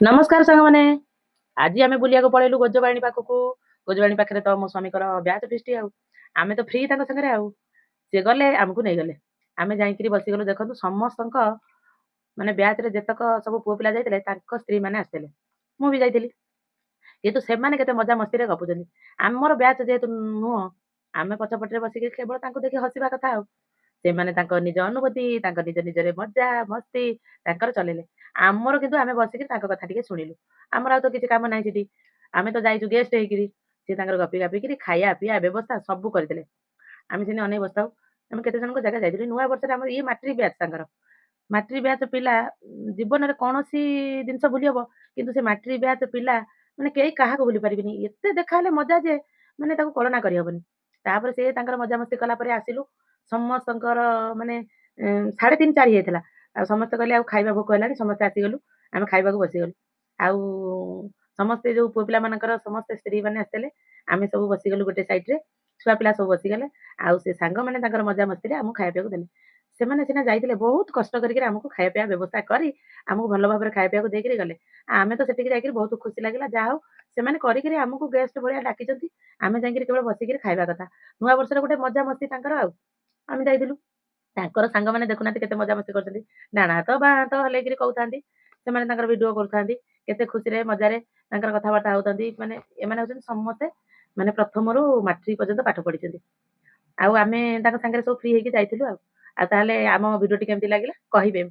ନମସ୍କାର ସାଙ୍ଗମାନେ, ଆଜି ଆମେ ବୁଲିବାକୁ ପଳେଇଲୁ ଗଜବାଣୀ ପାଖକୁ। ଗଜବାଣୀ ପାଖରେ ତ ମୋ ସ୍ୱାମୀଙ୍କର ବ୍ୟାଚ୍ ଫିଷ୍ଟ, ଆଉ ଆମେ ତ ଫ୍ରି ତାଙ୍କ ସାଙ୍ଗରେ। ଆଉ ସିଏ ଗଲେ, ଆମକୁ ନେଇଗଲେ। ଆମେ ଯାଇକିରି ବସିଗଲୁ। ଦେଖନ୍ତୁ, ସମସ୍ତଙ୍କ ମାନେ ବ୍ୟାଚ୍ରେ ଯେତକ ସବୁ ପୁଅ ପିଲା ଯାଇଥିଲେ, ତାଙ୍କ ସ୍ତ୍ରୀ ମାନେ ଆସିଥିଲେ, ମୁଁ ବି ଯାଇଥିଲି। କିନ୍ତୁ ସେମାନେ କେତେ ମଜା ମସ୍ତିରେ ଗପୁଛନ୍ତି। ଆମର ବ୍ୟାଚ୍ ଯେହେତୁ ନୁହଁ, ଆମେ ପଛପଟରେ ବସିକି କେବଳ ତାଙ୍କୁ ଦେଖି ହସିବା କଥା। ଆଉ ସେମାନେ ତାଙ୍କ ନିଜ ଅନୁଭୂତି, ତାଙ୍କ ନିଜ ନିଜରେ ମଜା ମସ୍ତି ତାଙ୍କର ଚଲେଇଲେ। ଆମର କିନ୍ତୁ ଆମେ ବସିକି ତାଙ୍କ କଥା ଟିକେ ଶୁଣିଲୁ। ଆମର ଆଉ ତ କିଛି କାମ ନାହିଁ ସେଠି, ଆମେ ତ ଯାଇଛୁ ଗେଷ୍ଟ ହେଇକିରି। ସିଏ ତାଙ୍କର ଗପି ଗାପିକିରି ଖାଇବା ପିଇବା ବ୍ୟବସ୍ଥା ସବୁ କରିଦେଲେ। ଆମେ ସେମିତି ଅନେଇ ବସିଥାଉ। ଆମେ କେତେ ଜଣଙ୍କ ଜାଗା ଯାଇଥିଲୁ ନୂଆ ବର୍ଷରେ। ଆମର ଇଏ ମାଟ୍ରିକ ବ୍ୟାଚ୍ ତାଙ୍କର। ମାଟ୍ରିକ ବ୍ୟାଚ୍ ପିଲା, ଜୀବନରେ କୌଣସି ଜିନିଷ ଭୁଲି ହବ, କିନ୍ତୁ ସେ ମାଟ୍ରିକ ବ୍ୟାଚ୍ ପିଲା ମାନେ କେହି କାହାକୁ ଭୁଲି ପାରିବେନି। ଏତେ ଦେଖା ହେଲେ ମଜା ଯେ ମାନେ ତାକୁ କଳନା କରିହବନି। ତାପରେ ସେ ତାଙ୍କର ମଜାମସ୍ତି କଲା ପରେ ଆସିଲୁ। ସମସ୍ତଙ୍କର ମାନେ 3:30 4 ହେଇଯାଇଥିଲା। ଆଉ ସମସ୍ତେ କହିଲେ ଆଉ ଖାଇବା ଭୋକ ହେଲାଣି। ସମସ୍ତେ ଆସିଗଲୁ, ଆମେ ଖାଇବାକୁ ବସିଗଲୁ। ଆଉ ସମସ୍ତେ ଯୋଉ ପୁଅ ପିଲାମାନଙ୍କର ସମସ୍ତେ ସ୍ତ୍ରୀ ମାନେ ଆସିଥିଲେ, ଆମେ ସବୁ ବସିଗଲୁ ଗୋଟେ ସାଇଡ୍ରେ। ଛୁଆ ପିଲା ସବୁ ବସିଗଲେ। ଆଉ ସେ ସାଙ୍ଗମାନେ ତାଙ୍କର ମଜାମସ୍ତିରେ ଆମକୁ ଖାଇବା ପିଇବାକୁ ଦେଲେ। ସେମାନେ ସିନା ଯାଇଥିଲେ ବହୁତ କଷ୍ଟ କରିକିରି ଆମକୁ ଖାଇବା ପିଇବା ବ୍ୟବସ୍ଥା କରି ଆମକୁ ଭଲ ଭାବରେ ଖାଇବା ପିଇବାକୁ ଦେଇକିରି ଗଲେ। ଆମେ ତ ସେଠିକି ଯାଇକିରି ବହୁତ ଖୁସି ଲାଗିଲା। ଯାହା ହଉ, ସେମାନେ କରିକିରି ଆମକୁ ଗେଷ୍ଟ ଭଳିଆ ଡାକିଛନ୍ତି, ଆମେ ଯାଇକିରି କେବଳ ବସିକିରି ଖାଇବା କଥା। ନୂଆ ବର୍ଷରେ ଗୋଟେ ମଜା ମସ୍ତି ତାଙ୍କର। ଆଉ ଆମେ ଯାଇଥିଲୁ। ତାଙ୍କର ସାଙ୍ଗମାନେ ଦେଖୁନାହାନ୍ତି କେତେ ମଜାମସ୍ତି କରୁଛନ୍ତି। ଡାହାଣ ହାତ ବାଁ ହାତ ହଲେଇକିରି କହୁଥାନ୍ତି। ସେମାନେ ତାଙ୍କର ଭିଡ଼ିଓ କରୁଥାନ୍ତି। କେତେ ଖୁସିରେ ମଜାରେ ତାଙ୍କର କଥାବାର୍ତ୍ତା ହଉଥାନ୍ତି। ମାନେ ଏମାନେ ହଉଛନ୍ତି ସମସ୍ତେ ମାନେ ପ୍ରଥମରୁ ମାଟ୍ରିକ ପର୍ଯ୍ୟନ୍ତ ପାଠ ପଢିଛନ୍ତି। ଆଉ ଆମେ ତାଙ୍କ ସାଙ୍ଗରେ ସବୁ ଫ୍ରି ହେଇକି ଯାଇଥିଲୁ। ଆଉ ତାହେଲେ ଆମ ଭିଡ଼ିଓଟି କେମିତି ଲାଗିଲା କହିବେ।